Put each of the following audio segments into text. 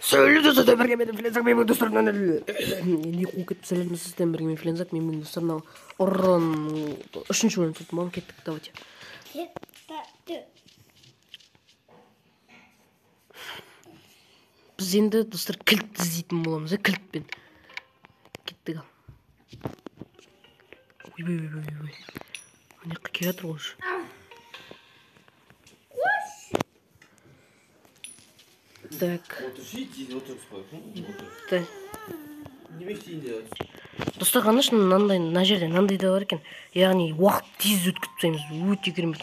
Сәлем бірге мен Флензак, мен достарымнан не қуып кетіп сәлем сіздермен бірге мен Флензак, мен бүгін достар мынау ұрын үшінші бөлім түсірдім. Ал кеттік, давайте. Біз енді достар кілт іздейтін боламыз, кілтпен. Кеттік ал. Ойбай, ойбай, ойбай. Ана жаққа келе жатыр ғой уже. Так. Достар, қанаш мынандай мына жерде мынандай да бар екен. Яғни уақыт тез өткізіп тастаймыз. Өте керемет.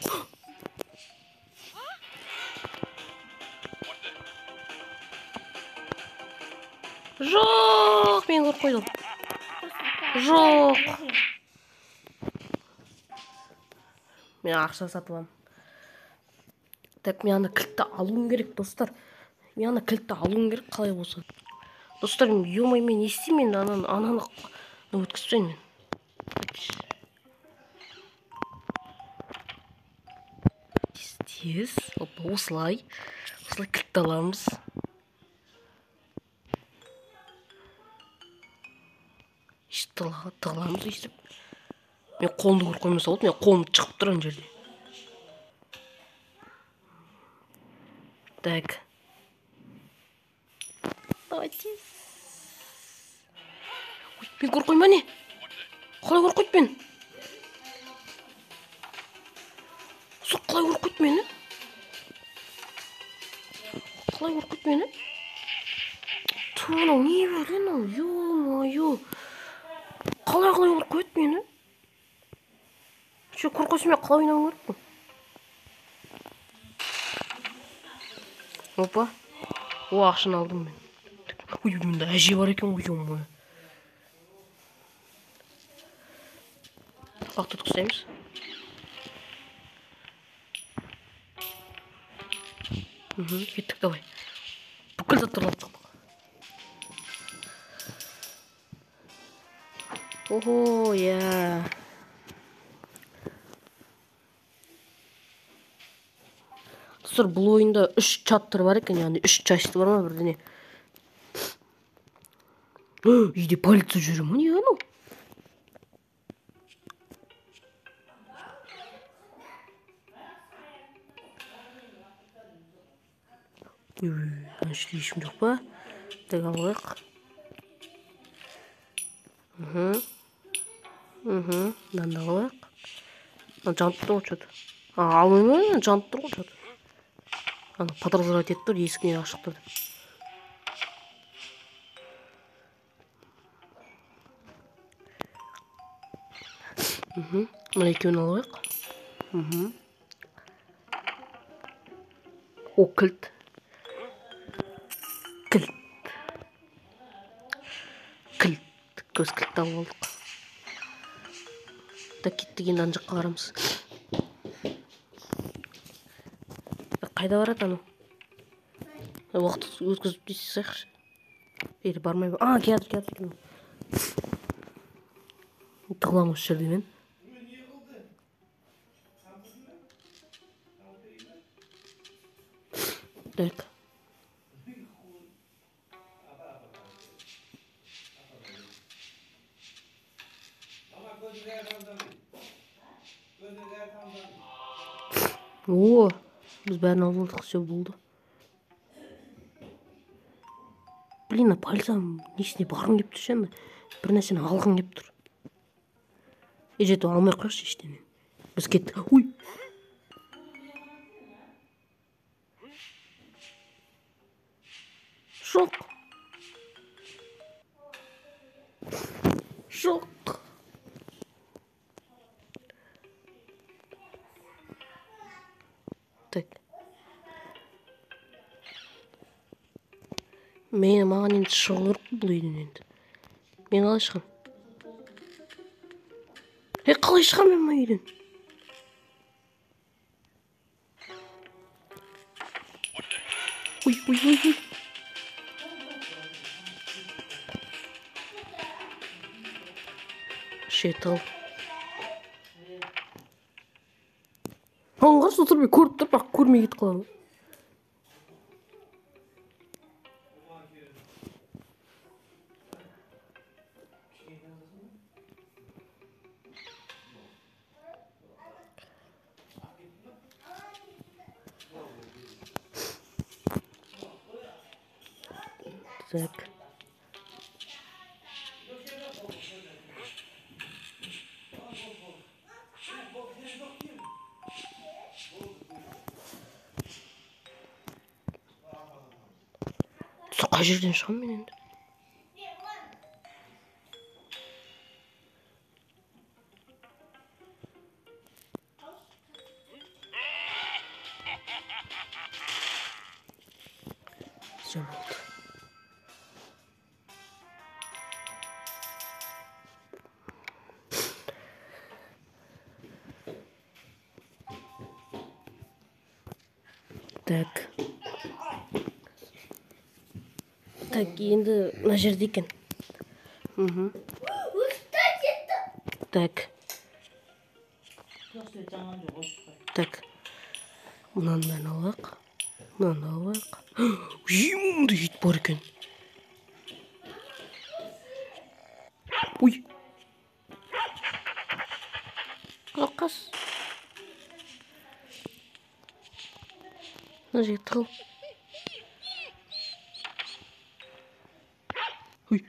Жоқ, мен көріп қойдым. Жоқ. Мен ақша сатып аламын. Так, мен ана кілтті алуым керек, достар. Мен ана кілтті алуым керек, қалай болса. Достар, ё-моё, мен не істеймін енді ананы өткізіп тастайын мен. Тез, тез. Опа, осылай. Осылай кілтті аламыз. Тығыламыз өйстіп. Мен қолымды көріп қоймаса болды, мен қолым шығып тұр ана жерде. Так. Давай тез. Ой, мен көріп қойма не? Қалай көріп қойды мені? Сол қалай көріп қойды мені? Қалай көріп қойды мені? Ту, мынау не бар мынау? Ё-моё. Қалай қалай көріп қойды мені? Че, көріп қойса мен қалай ойнауым керек қой? Опа. О, ақшаны алдым мен. Ой, мында әже бар екен ғой, ё-моё. Уақыт өткіземіз. Кеттік, давай. Бүкіл заттарды алып шықтық. Ого, я. Достар, бұл ойында 3 чаптер бар екен, яғни 3 часть бар ма бірдеңе. Үйде полиция жүре ма, не анау? Ой, ана жерде ешкім жоқ па? Так, алайық. Мынаны алайық. Мына жанып тұр ғой что-то. А, алмаймын ба? Жанып тұр ғой что-то. Ана подозревать етіп тұр, есік не ашық тұр деп. Мына екеуін алайық. О, кілт. Кілт. Кілт. Көз кілтті алып алдық. Так, кеттік енді ана жаққа барамыз. Қайда барады анау? Уақыт өткізіп дейсіз. Или бармай ба? А, келатыр, келатыр екен. Тығыламын осы жерде мен. Так. О, біз бәрін алып алдық, все болды. Блин, полиция несіне барғым келіп тұр ше, бір нәрсені алғым келіп тұр. Жетіп алмай қойшы ештеңе. Біз кеттік. Ой. Жоқ. Жоқ. Так. Мен маған енді шығу керек бұл үйден енді. Мен қалай шығамын? Қалай шығамын мен мына үйден? Ой, ой, ой, ой. Шетал. Аңғаршы, достар, мен көріп тұрып, бірақ көрмей кетіп қаламын. Так. Қай жерден шығамын мен енді? Все болды. Так. Так, енді мына жерде екен. Так. Так. Мынаның бәрін алайық. Мынаны алайық. Мында ит бар екен. Ой. Қас. Мына жерге тығыл. Ой.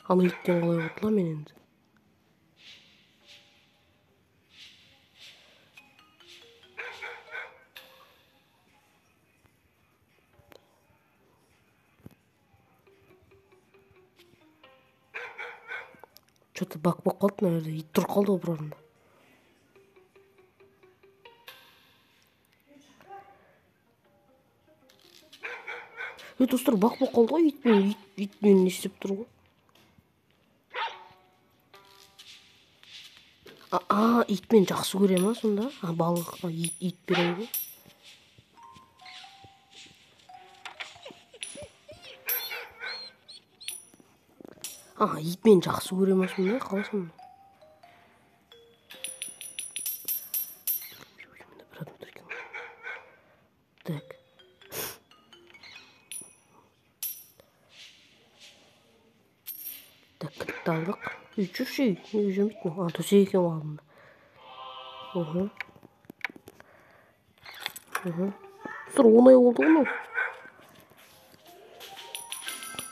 Ана иттен қалай құтыламын мен енді? Что-то бак болып қалды мына жерде. Ит тұрып қалды ғой бір орында. Ей, достар, бак болып қалды ғой итпен. Итпен не істеп тұр ғой? А, итмен жақсы көре ма сонда? А, балыққа ит береді ғой. А, итмен жақсы көре ма сонда? Қалай сонда? Мында бір адам тұр екен ғой. Так. Так, кілтті алдық. Үй, жүрші, неге жүрмейді мынау? А, төсек екен ғой алдында. Достар, оңай болды ғой мынау.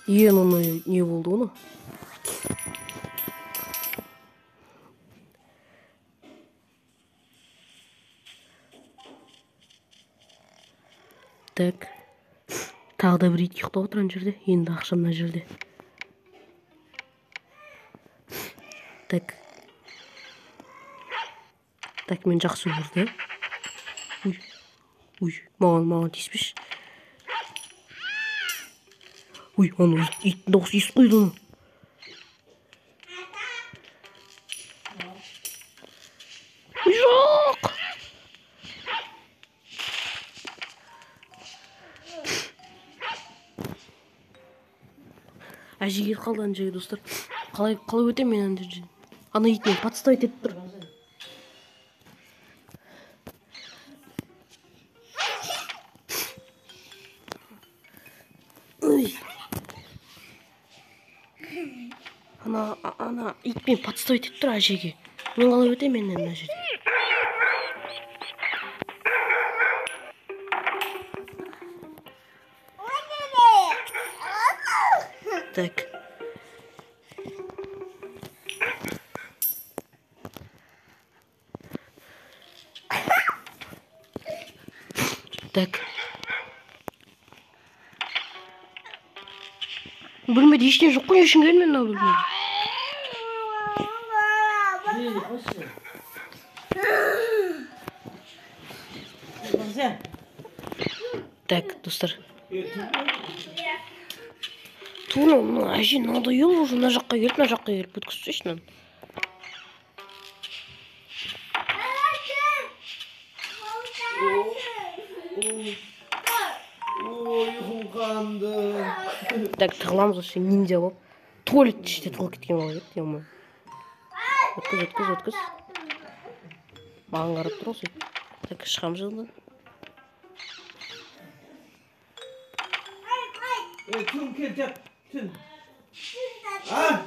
Ең оңай не болды ғой мынау? Так. Тағы да бір ит ұйықтап отыр ана жерде. Енді ақша мына жерде. Так. Так, мен жақсы көрді. Ой. Ой, маған тиіспеші. Ой, ана иттің дауысы естіп қойды оны. Жоқ. Әже келіп қалды ана жерге, достар. Қалай өтемін мен ана жерден? Ана ит мені подставить етіп тұр. Ой. Ана ит мені подставить етіп тұр әжеге. Мен қалай өтемін мен ана жерден? Так. Так. Бөлмеде ештеңе жоқ қой, не үшін келдім мен мына бөлмеге? Так, достар. Тура, мына әже надоел уже, мына жаққа келіп, мына жаққа келіп өткізсейші мынаны. Так, тығыламыз осы ниндзя болып. Туалет іште тығылып кеткен бала кетті, ё-моё. Өткіз, өткіз, өткіз. Маған қарап тұр ғой сөйтіп. Так, шығамыз жылдан. Түн кел, жап, түн. А?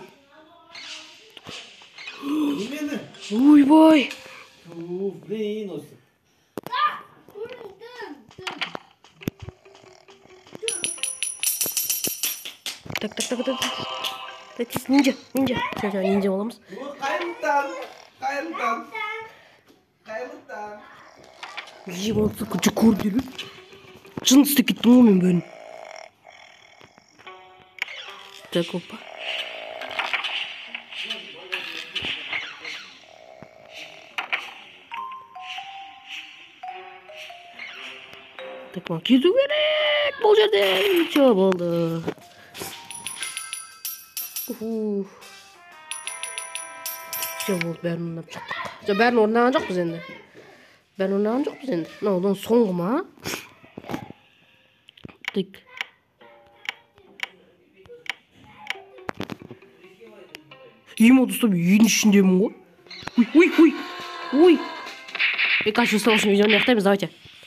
Ойбай. Блин, осы. Так, так, так, так. Так, тез, ниндзя, ниндзя. Все, все, ниндзя боламыз. Қайырлы таң, қайырлы таң, қайырлы таң. Ебаться, көрдіңдер ме? Жын істеп кеттім ғой мен бәрін. Так, опа. Так, маған кету керек бұл жерден. Все, болды. Все, болды, бәрін орындап шықтық. Жоқ, бәрін орындаған жоқпыз енді. Бәрін орындаған жоқпыз енді. Мынау соңғы ма? Так. Ема, достар, үйдің ішіндемін ғой. Ой, ой, ой, ой. И, короче, сол үшін видеоны аяқтаймыз, давайте.